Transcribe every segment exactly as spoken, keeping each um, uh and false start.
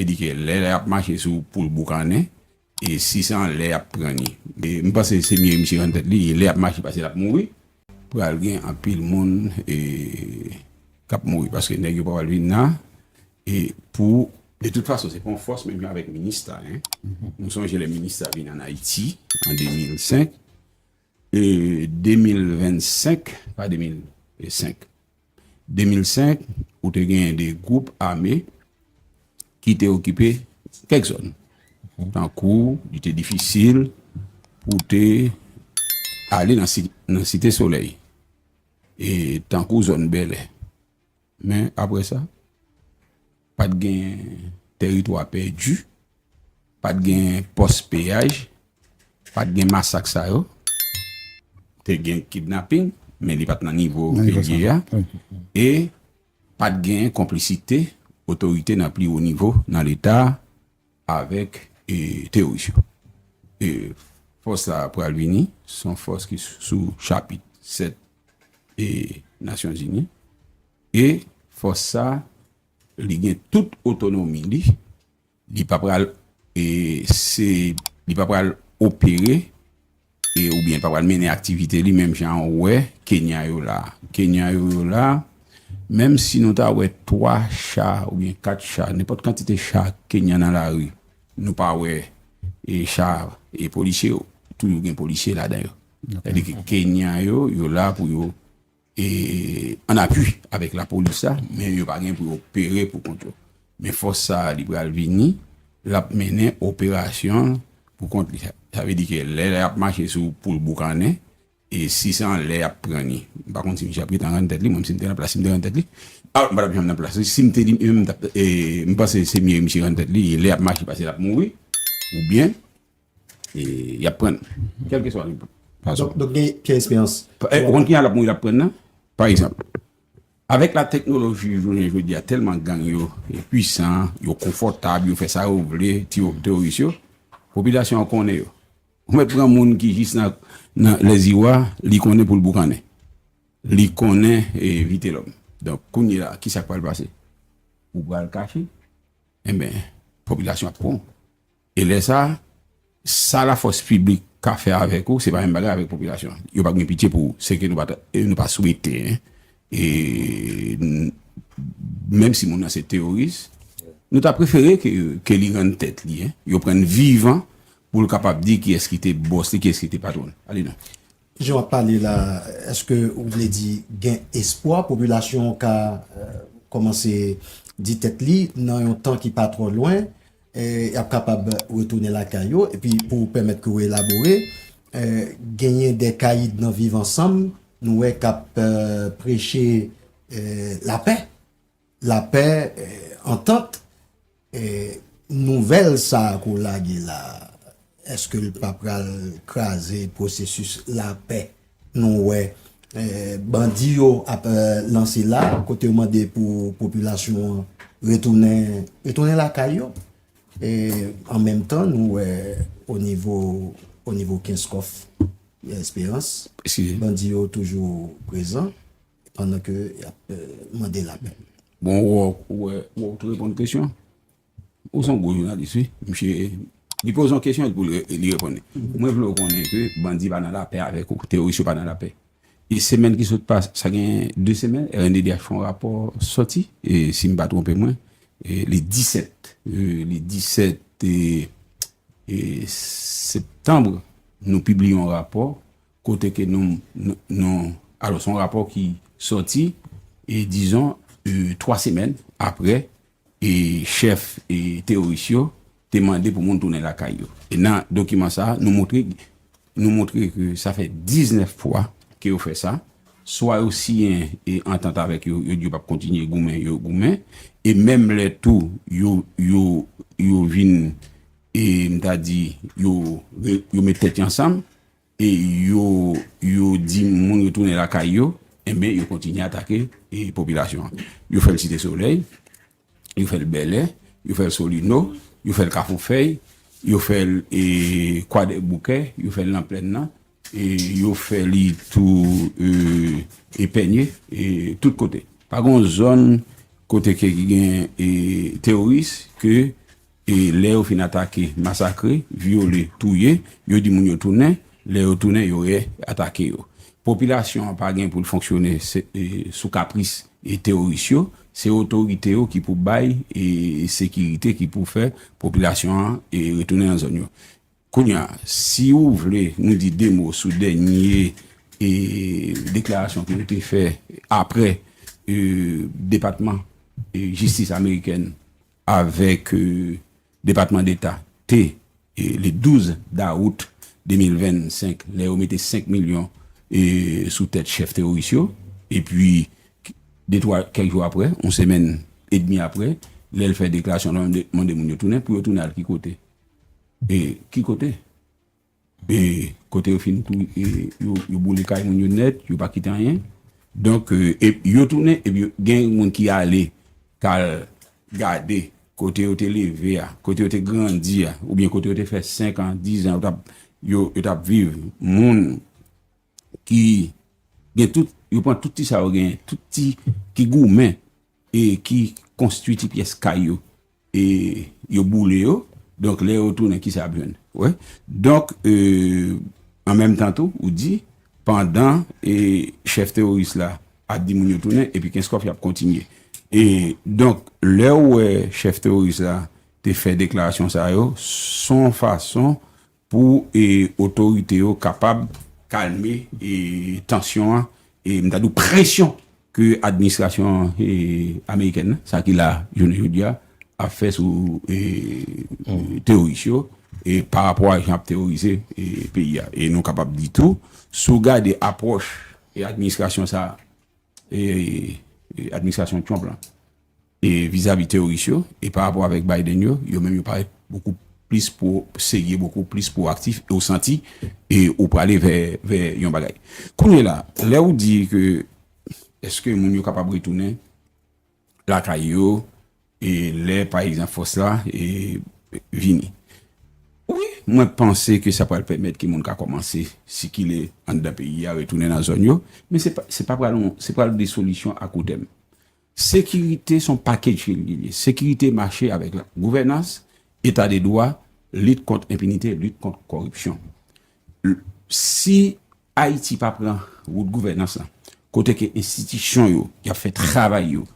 Li di ke lè y ap mache sou poul boukannen, e si se anlè y ap pran li. E m panse se mye misye rann tèt li, e lè y ap mache pase l ap mouri. Pral gen anpil moun e, k ap mouri paske nèg yo pral vin la e pou, de tout fason, se pa yon fòs menm jan avèk Minista, en. Nou sonje lè Minista vin ann Ayiti an de mil senk, e de mil vennsenk, pa de mil senk, de mil senk, ou te genyen de gwoup ame ki te okipe kèk zòn. Tankou, li te difisil pou te ale nan, si, nan Site Solèy, e tankou zòn Bèlè. Men, apre sa, pa t gen teritwa pèdi, pa t gen pòs peyaj, pa t gen masak sa yo. Te gen kidnaping, men li pa t nan nivo ke l ye a. E pa t gen konplisite otorite nan pli wo nivo nan Leta avèk e, teworis yo. E, fòs sa a pral vini, se yon fòs ki sou chapit sèt e, Nasyonzini. E fòs sa a, li gen tout otonomi li. Li pa pral, e, se, li pa pral opere e, oubyen pa pral mennen aktivite li menm jan ou wè Kenya yo la. Kenya yo, yo la, menm si nou ta wè twa cha oubyen kat cha, nenpòt kantite cha Kenya nan lari, nou pa wè e cha e polisye yo, toujou gen polisye ladan yo. Sètadi ke Kenya yo, yo la pou yo e, an apui avèk lapolis la, men yo pa gen pou yo opere pou kont yo. Men fòs sa a, li pral vini, l ap mennen operasyon pou kont li. Sa, sa vle di ke lè, lè y ap mache sou poul boukannen, e si se anlè y ap pran li. M pa konn si misye ap rete an rann tèt li, mwen, si m te nan plas, si m te rann tèt li, a, m pa t ap janm nan plas li. Si m te li menm, m t ap, e, m panse se mye misye rann tèt li, e lè y ap mache pase l ap mouri, oubyen e, y ap pran l. Kèlkeswa fason. Donk, donk gen Pierre Espérance. Pa- e, ou konn kijan l ap mouri l ap pran l nan? Pa egzanp, avèk la teknoloji jounen jodi a, tèlman gang yo e pwisan, yo konfòtab, yo fè sa yo vle, ti yo, teworis yo, popilasyon an konnen yo. Ou mèt pran moun ki jis nan, nan Lèziwa, li konnen pou l boukannen. Li konnen e, Vitelòm. Donk, kounye la, kisa k pral pase? Ou pral kache? Enben, popilasyon ap pran w. E lè sa a, sa lafòs piblik ka fè avèk ou, se pa menm bagay avèk popilasyon an. Yo p ap gen pitye pou ou. Se ke nou pa ta- e nou pa swete, en. E n- menm si moun nan se teworis, nou ta prefere ke, ke li rann tèt li, en. Yo pran l vivan pou l kapab di kiyès ki te bòs li, kiyès ki te patwon l. Ale non. Jan w ap pale la, èske ou vle di gen espwa popilasyon an ka, eh, kòmanse di tèt li nan yon tan ki pa twò lwen, eh, y ap kapab retounen lakay yo? Epi pou pèmèt ke w elabore, eh, genyen de kayid nan Viv Ansanm, nou wè k ap, eh, preche, eh, lapè. Lapè, eh, antant, eh, nouvèl sa a ke w lage la, èske l pa pral kraze pwosesis lapè? Nou wè, eh, bandi yo ap, eh, lanse la, kote yo mande pou popilasyon an retounen, retounen lakay yo. E an menm tan, nou wè o nivo, o nivo Kenskòf, Esperans, bandi yo toujou prezan, pandan ke y ap, eh, mande lapè. Bon, ou wè, ou wè, ou wè, ou tou reponn kesyon. Ou se yon gwo jounalis, wi. Misye, li poze yon kesyon, li pou li, li reponn li. Mwen vle w konnen ke bandi pa nan lapè avèk ou, teworis yo pa nan lapè. E semèn ki sot pase, sa gen de semèn, R N D D H fè yon rapò sòti, e si m pa twonpe mwen, e le disèt, e le disèt, e, e septanm, nou pibliye yon rapò kote ke nou, nou, nou, alò, se yon rapò ki sòti, e dizon, e twa semèn apre, e chèf, e teworis yo te mande pou moun tounen lakay yo. E nan dokiman sa a, nou montre, nou montre ke sa fè diznèf fwa ke yo fè sa. Swa yo siyen, e, antant avèk yo, yo di yo p ap kontinye goumen, yo goumen. E menm lè tou, yo, yo, yo vin, e, m ta di, yo, yo met tèt yo ansanm, e yo, yo di moun yo tounen lakay yo, enben, yo kontinye atake, e, popilasyon an. Yo fè l Site Solèy, yo fè l Bèlè, yo fè l Solino, yo fè l Kafou Fèy, yo fè l, e, Kwadèboukè, yo fè l nan Plèn nan, e yo fè li tou, e, e Pènye, e tout kote. Pa gen yon zòn kote ke ki gen, e, teworis ke E lè yo fin atake, masakre, vyole, touye, yo di moun yo tounen, lè yo tounen, yo re-atake yo. Popilasyon an pa gen pou l fonksyone se- e, sou kapris e teworis yo, se otorite yo ki pou bay e sekirite, ki pou fè popilasyon an e retounen nan zòn yo. Kounye a, si ou vle nou di de mo sou dènye e deklarasyon ke nou te fè apre e depatman e jistis amerikèn avèk e depatman deta te e le douz dawout de mil vennsenk, lè yo mete senk milyon e sou tèt chèf teworis yo, epi de twa kèk jou apre, yon semèn edmi apre, lè l fè deklarasyon la, mande moun yo tounen, pou yo tounen al ki kote? E ki kote? E kote yo fin tou e, yo, yo boule kay moun yo nèt, yo pa kite anyen. Donk e, e yo tounen, epi gen moun ki ale k al gade kote yo te leve a, kote yo te grandi a, oubyen kote yo te fè senk an, diz an, yo t ap yo, yo t ap viv. Moun ki gen tout, yo pran tout ti sa yo genyen, tout ti ki goumen e ki konstwi ti pyès kay yo, e yo boule yo. Donk lè yo tounen, kisa y ap jwenn? Wè. Donk e, an menm tan tou, ou di, pandan e chèf teworis la ap di moun yo tounen, epi Kenskòf y ap kontinye. E donk lè w wè chèf teworis la te fè deklarasyon sa yo, se yon fason pou e otorite yo kapab kalme e tansyon an, e m ta di w presyon ke administrasyon e amerikèn nan, sa ki la jounen jodi a, ap fè sou e teworis yo, e pa rapò a jan ap teworize e peyi a. E nou kapab di tou, si w gade apwòch e administrasyon sa e, e administrasyon Trump la e vizavi teworis yo, e pa rapò avèk Biden yo, yo menm yo parèt bokou plis pwo serye, bokou plis pwoaktif, e ou santi e ou prale vè vè yon bagay. Kounye la, lè ou di ke èske moun yo kapab retounen lakay yo e lè pa egzanp fòs la e vini? Wi, mwen panse ke sa pral pèmèt ke moun ka kòmanse sikile anndan peyi a, retounen nan zòn yo, men se pa, se pa pral yon, se pral de solisyon a kou tèm. Sekirite se yon package ke li ye. Sekirite mache avèk la gouvènans, eta de dwa, lit kont enpinite, lit kont kòripsyon. Si Ayiti pa pran wout gouvènans lan, kote ke enstitisyon yo, y ap fè travay yo,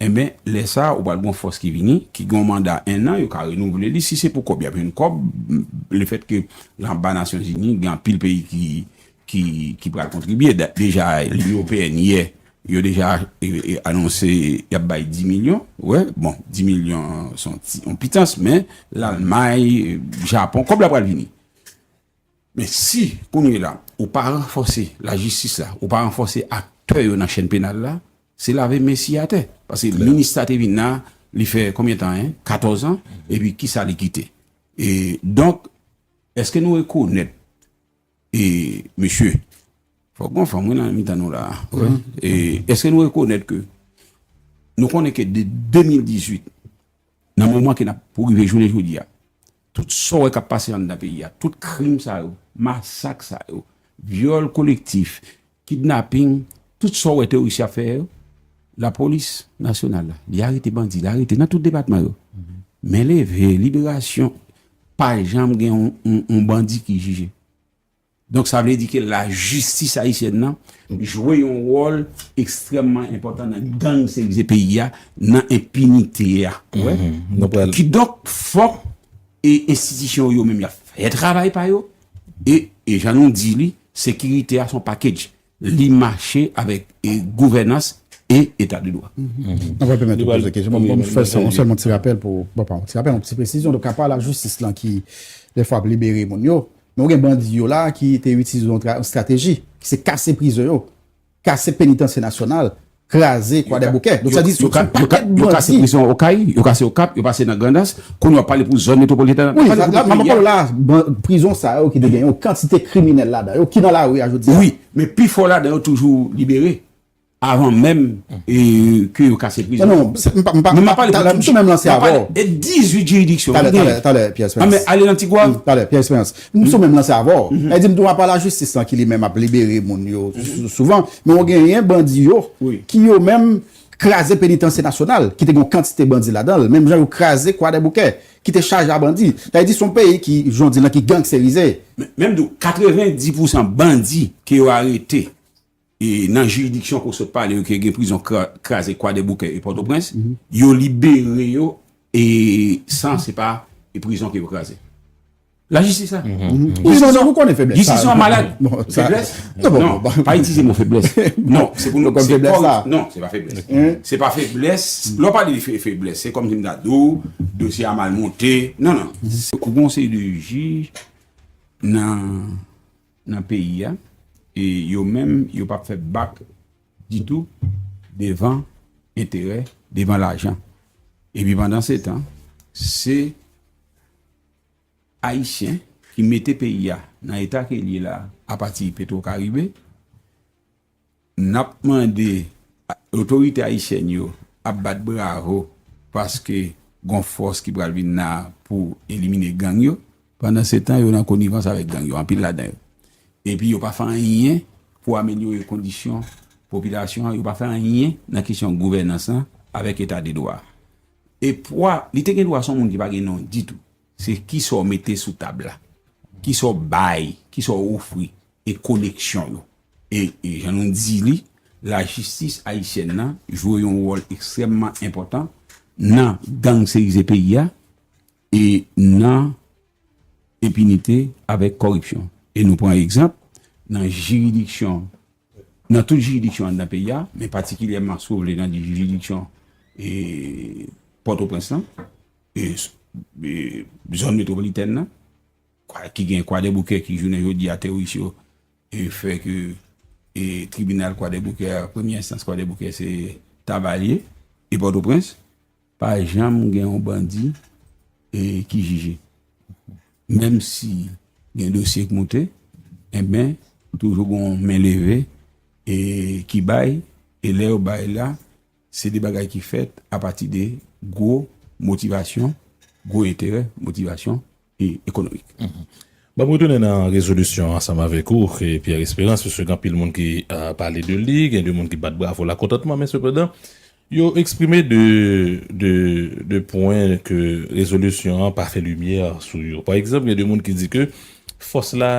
enben lè sa a ou pral gen yon fòs ki vini, ki gen yon manda en an, yo ka renouvle li, si se pou kòb y ap jwenn kòb, lefètke anba Nasyonzini gen anpil peyi ki ki ki pral kontribye. Deja Linyon Ewopeyèn yè, yo deja anonse y ap bay dis milyon. Wi, bon, dis milyon se yon pitans, men Lalmay, Japon, kòb la pral vini. Men si kounye la ou pa ranfòse lajistis la, ou pa ranfòse aktè yo nan chèn penal la, se lave men siye atè. Paske minis sa te vin la, li fè konbyen tan, en? Katòz an, epi kisa li kite? E donk, èske nou rekonèt e mesye, fòk gon fanm wi nan mitan nou la. E èske nou rekonèt ke nou konnen ke de de mil dizuit, nan moman ke n ap pou rive jounen jodi a, tout sa w wè k ap pase anndan peyi a, tout krim sa yo, masak sa yo, vyòl kolektif, kidnaping, tout sa w wè teworis yo ap fè yo, lapolis nasyonal la, li arete bandi, li arete nan tout depatman yo. Men leve, liberasyon, pa janm gen yon, yon, yon bandi ki jije. Donk sa vle di ke lajistis ayisyèn nan jwe yon wòl ekstrèmman enpòtan nan gangserize peyi a, nan enpinite a. Kidonk fòk e enstitisyon yo menm y ap fè travay pa yo, e, e jan nou di li, sekirite a se yon package, li mache avèk e gouvènans e eta de dwa. Mwen pral pèmèt ou poze kesyon. Bon, mwen fè yon sèlman ti rapèl pou, bon, pa yon ti rapèl, yon ti presizyon. Donk apa lajistis lan ki dèfwa ap libere moun yo, men ou gen bandi yo la ki te itilize yon tra- yon estrateji ki se kase prizon yo, kase penitansye nasyonal, kraze Kwadèboukè. Donk sa di yo ka- yo ka- yo kase prizon Okay, yo kase Okap, yo pase nan Grandans. Kounye a w ap pale pou zòn metwopolitèn. Wi, la m ap pale la, prizon sa yo ki te gen yon kantite kriminèl ladan yo ki nan lari a jodi a. Wi, men pifò ladan yo toujou libere avan menm e ke yo kase prizon. Non, non, m pa, m pa, m pa, m sou menm lanse avè w. E dizuit jiridiksyon. Talè, talè, talè, Pierre Espérance. Ale nan Tigwav. Talè, Pierre Espérance. M sou menm lanse avè w. E di m tou apa lajistis lan ki li menm ap libere moun yo sou- souvan, men w genyen bandi yo ki yo menm kraze Penitansye Nasyonal, ki te gen yon kantite bandi ladan l, menm jan yo kraze Kwadèboukè, ki te chaje a bandi. Sa vle di, se yon peyi ki, jan w di l lan, ki gangsterize. Men, men m di w, katrevenndis pousan bandi ke yo arete e nan jiridiksyon ke w sot pale yo, ke gen prizon kra-, kraze Kwadèboukè e Pòtoprens, yo libere yo e san se pa e prizon ke yo kraze. Lajistis la. Jistis non, non, nou konnen feblès. Jistis sa malad. Bon, sa- Feblès? Non, bon, Non, bon, bon. Pa itilize mo feblès. Non, se pou nou. Konn se feblès kòrek- sa. Non, se pa feblès. Se pa feblès. Lè w pale de fe- feblès, se kòm si m ta di w, dosye a mal monte. Non, non. Se ou gon seri de jij nan, nan peyi a, e yo menm, yo p ap fè bak ditou devan enterè, devan lajan. Epi pandan se tan, se Ayisyen ki mete peyi a nan eta ke l ye la apati Petwokaribe, n ap mande a- otorite ayisyèn yo ap bat bravo paske gon fòs ki pral vin la pou elimine gang yo. Pandan se tan, yo nan konivans avèk gang yo, anpil ladan yo. Epi yo pa fè anyen pou amelyore kondisyon popilasyon an, yo pa fè anyen nan kesyon gouvènans lan avèk eta de dwa. E pwa, li te gen dwa se yon moun ki pa gen non ditou. Se kisa w mete sou tab la, kisa w bay, kisa w ofri, e koneksyon yo. E, e jan nou di li, lajistis ayisyèn nan jwe yon wòl ekstrèmman enpòtan nan gangsterize peyi a e nan enpinite avèk kòripsyon. E nou pran egzanp nan jiridiksyon, nan tout jiridiksyon anndan peyi a, men patikilyèman, si w vle, nan jiridiksyon e Pòtoprens lan, e, e zòn metwopolitèn nan, kwa- ki gen Kwadèboukè ki jounen jodi a teworis yo e fè ke e tribinal Kwadèboukè, premye enstans Kwadèboukè se Tavalye e Pòtoprens, pa janm gen yon bandi e ki jije. Menm si gen dosye k moute, enben, toujou gen yon men leve e ki bay, e lè yo bay la, se de bagay ki fèt apati de gwo motivasyon, gwo enterè, motivasyon e ekonomik. Bon, m retounen nan rezolisyon ansanm avèk ou, e Pierre Espérance, paske gen anpil moun ki uh, pale de li, gen de moun ki bat bravo lakontantman, men sepandan, yo eksprime de, de, de pwen ke rezolisyon an pa fè limyè sou yo. Pa egzanp, gen de moun ki di ke fòs la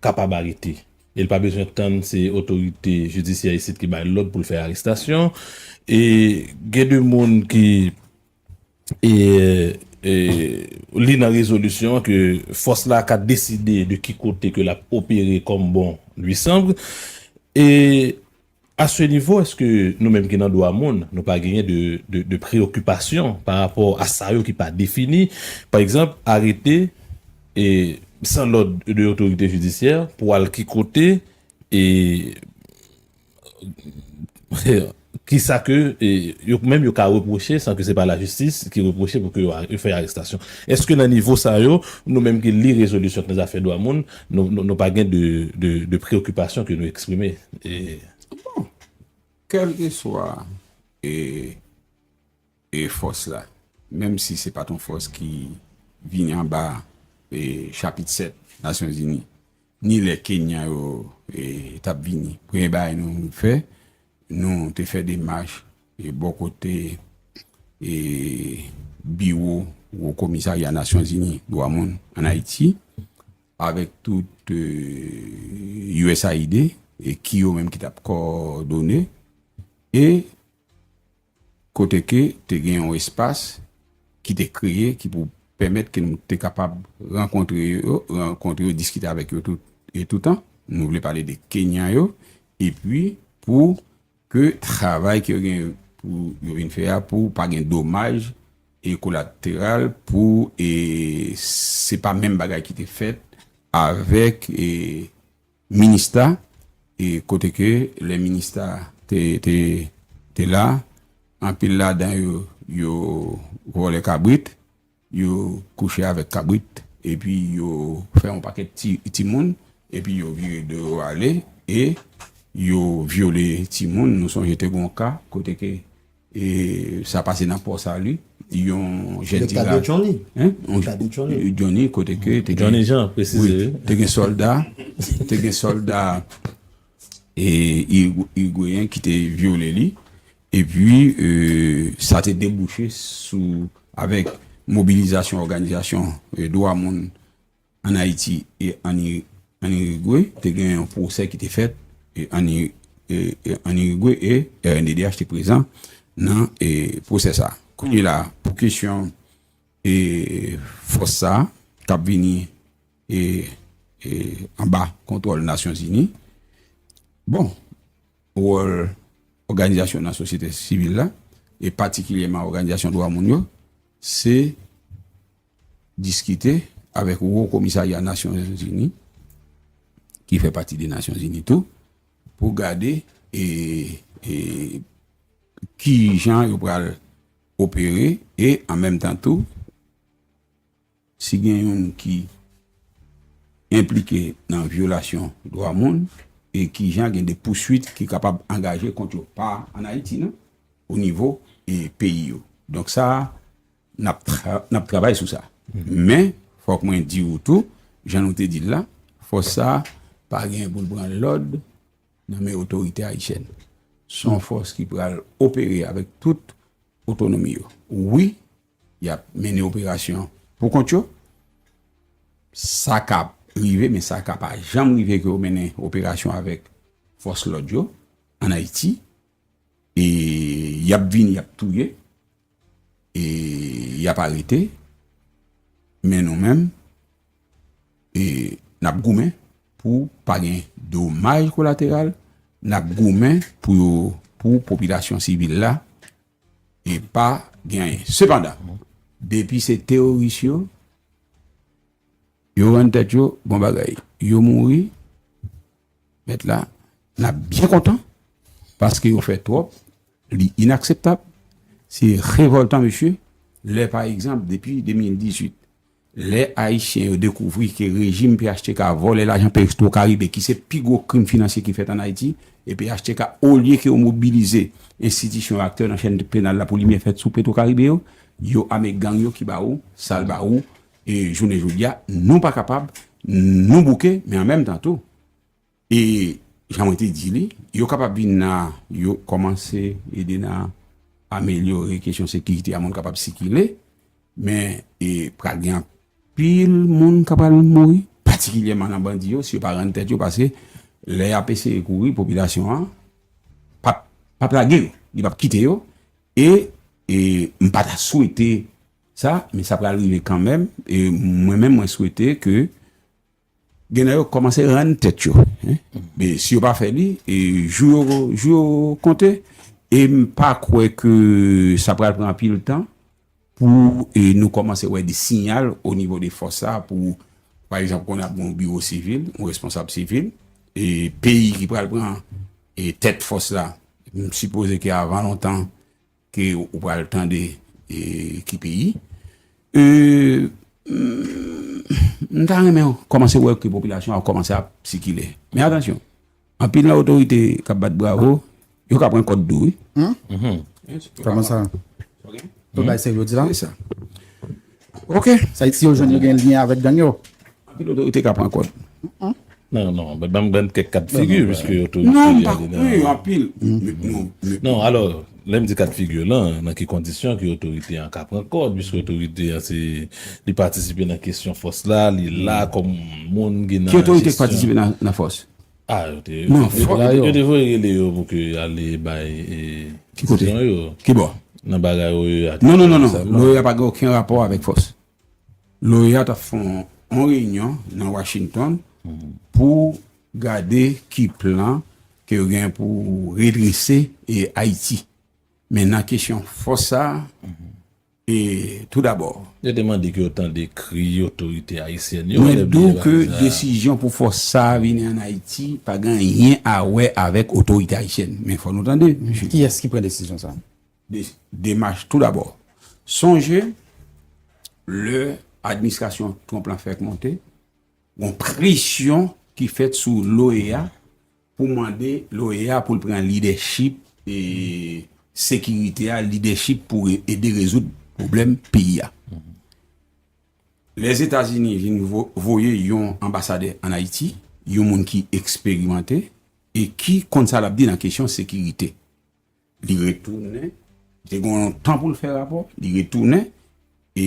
kapab arete. E l pa bezwen tann se otorite jidisyè isit ki bay lòd pou l fè arestasyon. E gen de moun ki e, e, li nan rezolisyon an ke fòs la ka deside de ki kote ke l ap opere kòm bon lui semble. E a se nivo, èske nou menm ki nan dwa moun, nou pa genyen de, de, de preyokipasyon pa rapò a sa yo ki pa defini? Pa egzanp, arete e, san lòd de otorite jidisyè pou al ki kote e kisa ke e, yo menm yo ka repwoche san ke se pa lajistis ki repwoche pou ke yo, yo fè arestasyon. Èske nan nivo sa yo, nou menm ki li rezolisyon nan zafè dwa moun, nou, nou, nou pa gen de, de, de preyokipasyon ke nou eksprime? E, Bon, kèlkeswa e, e fòs la, menm si se pa t yon fòs ki vini anba e, chapit sèt Nasyonzini, ni lè Kenyan yo e, t ap vini. Premye bagay nou fè, nou te fè demach e, bò kote e, biwo Wo Komisarya Nasyonzini Dwa Moun ann Ayiti, avèk tout e, U S A I D, e ki yo menm ki t ap kòdone, e kote ke te gen yon espas ki te kreye, ki pou pèmèt ke nou te kapab rankontre yo, rankontre yo, diskite avèk yo tout, e toutan. Nou vle pale de Kenyan yo, epi pou ke travay ke yo gen pou yo vin fè a, pou pa gen domaj e kolateral, pou e se pa menm bagay ki te fèt avèk e minista, e kote ke lè minista te, te, te la, anpil ladan yo, yo vòlè kabrit, yo kouche avèk kabrit, epi yo fè yon pakèt ti, timoun, epi yo vire do yo ale, e yo vyole timoun. Nou sonje te gon ka, kote ke e, sa pase nan Pò Sali, yon jèn ti Yo t ap gason. Johnny. Hein? Yon Yo t ap Johnny. Johnny, kote ke te gen, Johnny Jean, presize. Wi, te gen sòlda, te gen sòlda e, Ig- Igweyen ki te vyole li. Epi, e, sa te debouche sou, avèk mobilizasyon òganizasyon, e, dwa moun ann Ayiti e ann I-, ann Irigwe, te gen yon pwosè ki te fèt, e, ann I-, e, e, ann Irigwe, e R N D D H te prezan nan, e, pwosè sa. Kounye la, pou kesyon, e, fòs sa, k ap vini, e, e, anba kontwòl Nasyonzini, bon, wòl òganizasyon nan sosyete sivil la, e patikilyèman òganizasyon dwa moun yo, se diskite avèk Wo Komisarya Nasyonzini, ki fè pati de Nasyonzini tou, pou gade, e, e, ki jan yo pral opere, e an menm tan tou, si gen youn ki enplike nan vyolasyon dwa moun, e ki jan gen de pouswit ki kapab angaje kont yo, pa ann Ayiti, non, o nivo, e, peyi yo. Donk sa, n ap tra-, n ap travay sou sa. Men, fòk mwen di w tou, jan nou te di l la, fòs sa pa gen pou l pran lòd nan men otorite ayisyèn. Se yon fòs ki pral opere avèk tout otonomi yo. Wi, y ap mennen operasyon pou kont yo. Sa ka rive, men sa ka pa janm rive ke yo mennen operasyon avèk fòs lòd yo ann Ayiti. E y ap vini, y ap touye, e y ap arete. Men nou menm, e n ap goumen pou pa gen domaj kolateral, n ap goumen pou yo, pou popilasyon sivil la, e pa gen anyen. Sepandan, depi se teworis yo, yo rann tèt yo, bon bagay. Yo mouri, mèt la, n ap byen kontan, paske yo fè twòp, li inakseptab, se revòltan, mesye. Lè, pa egzanp, depi de mil dizuit, lè Ayisyen yo dekouvri ke rejim P H T K vòlè lajan Petwokaribe, ki se pi gwo krim finansye ki fèt ann Ayiti, e P H T K, olye ke yo mobilize enstitisyon, aktè nan chèn penal la pou limyè fèt sou Petwokaribe yo, yo ame gang yo ki ba ou, sa l ba ou, e jounen jodi a, nou pa kapab, nou bouke, men an menm tan tou, e jan mwen te di li, yo kapab vin nan, yo kòmanse ede nan amelyore kesyon sekirite a, moun kapab sikile, men, e, pral gen anpil moun k ap pral mouri, patikilyèman nan bandi yo, si yo pa rann tèt yo, paske lè y ap eseye kouri, popilasyon an p ap, p ap lage yo, li p ap kite yo, e, e m pa ta swete sa, men sa pral rive kanmenm, e mwen menm, mwen swete ke gen nan yo kòmanse rann tèt yo, en. Men si yo pa fè li, e jou yo, jou yo konte, e m pa kwè ke sa pral pran anpil tan pou, e, nou kòmanse wè de siyal o nivo de fòs sa pou, pa egzanp, konnen ap gen yon biwo sivil, yon responsab sivil, e peyi ki pral pran, e, tèt fòs la, m sipoze ke avan lontan, ke ou pral tande, e, ki peyi. E, m, m ta renmen kòmanse wè ke popilasyon an kòmanse ap sikile. Men atansyon, anpil nan otorite k ap bat bravo, yo ka pran kòd tou, wi. Kòman sa? Tout bagay serye w di la? Se sa. Ok. Sa di si yo jwenn yo gen lyen avèk gang yo. Anpil otorite ka pran kòd. Non, non, ban m, ban m kèk ka de figi, piske otorite... Non, m pa, wi, anpil. Non, alò, lè m di ka de figi lan, nan ki kondisyon ke otorite an ka pran kòd, piske otorite an se, li patisipe nan kesyon fòs la, li la kòm moun ki nan... Ki otorite ki patisipe nan, nan fòs? Ah, yo te, non, yo te, yo te voye rele yo pou ke ale bay, e, ki kote? Desizyon yo. Ki bò? Nan bagay O E A. Non, non, non, non. Sa, non. L'O E A pa gen okenn rapò avèk fòs. L'O E A t ap fè yon, yon reyinyon nan Washington pou gade ki plan ke yo gen pou redrese, e, Ayiti. Men nan kesyon fòs sa, e, toudabò, yo te mande ke yo tande kri otorite ayisyèn yo. Mwen di w ke desizyon pou fòs sa vini ann Ayiti pa gen anyen a wè avèk otorite ayisyèn. Men fò nou tande, mesye. Kiyès ki pran desizyon sa? De-, demach toudabò. Sonje, lè administrasyon Trump lan fèk monte, gon presyon ki fèt sou l'O E A pou mande l'O E A pou l pran lidèchip, e, sekirite a, lidèchip pou re-, ede rezoud pwoblèm peyi a. Lèzetazini vin vo-, voye yon anbasadè ann Ayiti, yon moun ki eksperimante e ki konn sa l ap di nan kesyon sekirite. Li retounen. Li te gen yon tan pou l fè rapò. Li retounen. E,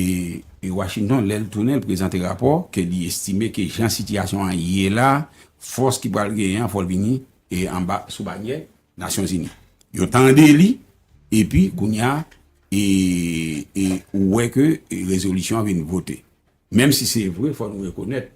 e Washington, lè l tounen, l prezante rapò ke li estime ke jan sitiyasyon an ye la, fòs ki pral genyen an, fò l vini e anba sou banyè Nasyonzini. Yo tande li, epi kounye a, e, e ou wè ke e, rezolisyon an vin vote. Menm si se vre, fò nou rekonèt,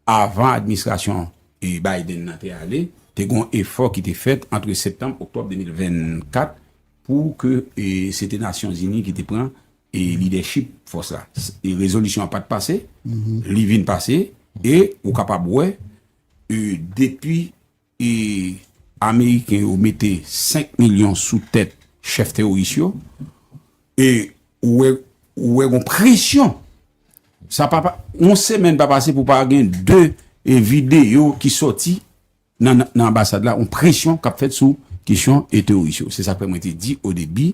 avan administrasyon e, Biden nan te ale, te gen yon efò ki te fèt ant septanm, oktòb de mil vennkat pou ke e, se te Nasyonzini ki te pran e, lidèchip fòs la. E, rezolisyon an pa t pase, li vin pase, e ou kapab wè, e, depi e, Ameriken yo mete senk milyon sou tèt chèf teworis yo, e ou wè, ou wè gon presyon. Sa pa, pa, yon semèn pa pase pou pa gen de e, videyo ki sòti nan, nan, nan anbasad la, yon presyon k ap fèt sou kesyon e teworis yo. Se sa k fè mwen te di o debi,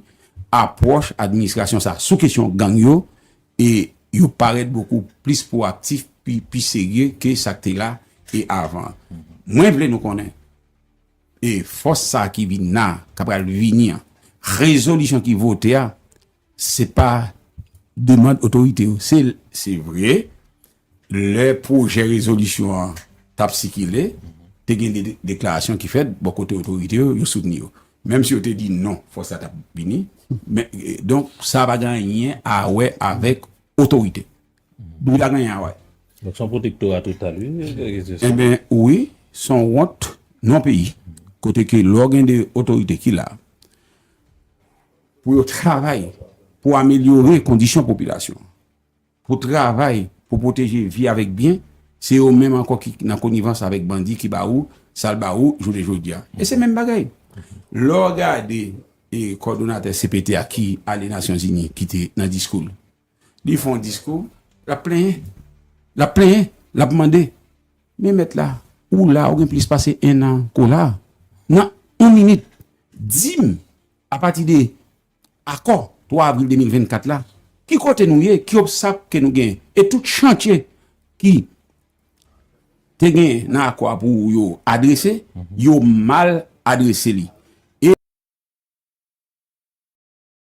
apwòch administrasyon sa sou kesyon gang yo, e yo parèt bokou plis pwoaktif, pi, pi serye ke sa k te la e avan. Mwen vle nou konnen, e fòs sa ki vin la, k ap pral vini an, rezolisyon ki vote a, se pa demann otorite yo. Se, se vre, lè pwojè rezolisyon an t ap sikile, te gen de deklarasyon ki fèt bò kote otorite yo, yo soutni yo. Menm si yo te di non, fòs la t ap vini. Men, e, donk, sa pa gen anyen a wè avèk otorite. Li pa gen anyen a wè. Donk, se yon pwotektora total, wi. Ebyen, wi, se yon wont nan peyi. Kote ke lè w gen de otorite ki la, pou yo travay, pou amelyore kondisyon popilasyon, pou travay, pou pwoteje vi avèk byen, se yo menm ankò ki nan konivans avèk bandi ki ba ou, sa l ba ou, jounen jodi a. E se menm bagay. Lè w gade, e, kòdonatè C P T a ki ale Nasyonzini, ki te nan diskou l, li fè yon diskou, l ap plenyen. L ap plenyen, l ap mande. Men mèt la, ou la, ou gen plis pase en an ke w la. Nan yon minit, di m, apati de akò twa avril de mil vennkat la, ki kote nou ye, ki obstak ke nou gen, e tout chantye ki te gen nan akò a pou yo adrese, yo mal adrese li.